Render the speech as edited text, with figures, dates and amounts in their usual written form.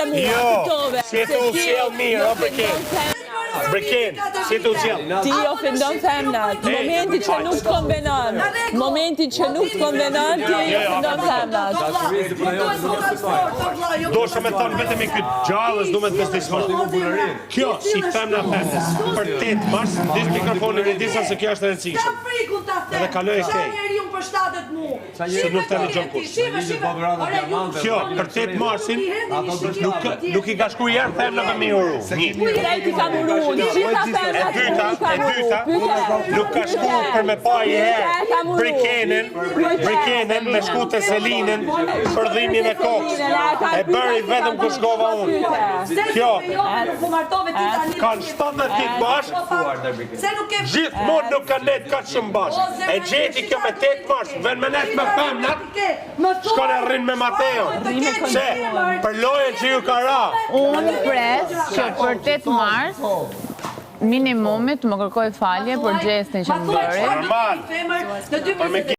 mua, Jo, kuptove. si je tu u sjell mirë, o Briken. Briken, si je tu u sjell. Ti ofendon femnat. Momenti që nuk të konvenon, momenti që nuk të konvenon, ti Jo, jo, ofendon femnat. Dosha me thonë vetëm i këtë gjallës du me të bezdismon. Kjo, si femna femnës, për 8 mars, dis mikrofonin e disa se kjo është e rëndësishme. Edhe kaloj e Sa kej. njeriu përshtatet mu. Se nuk të dëgjon kush. Kjo, për 8 marsin, nuk, nuk i ka shku jerë femnave me uru. Një. Krejt i kam uru, gjitha E femnat dyta, i kam e uru. dyta, Pyete. nuk ka shku për me pa i herë Brikenin, Brikenin me shku të Selinin për dhimbjen e kokës. E bëri vetëm kur shkova unë. Kjo, kanë 70 ditë bashkë, Se nuk ke gjithmonë nuk kanë net kaq shumë bashkë. E gjeti kjo me 8 mars, vën me net me femnat, shkon e rrin me Mateon. Se, për lojën që ju ka ra, Unë pres që për 8 mars minimumit më kërkoj falje për gjestin që më bëri. Normal. Femër, në Për me 2020.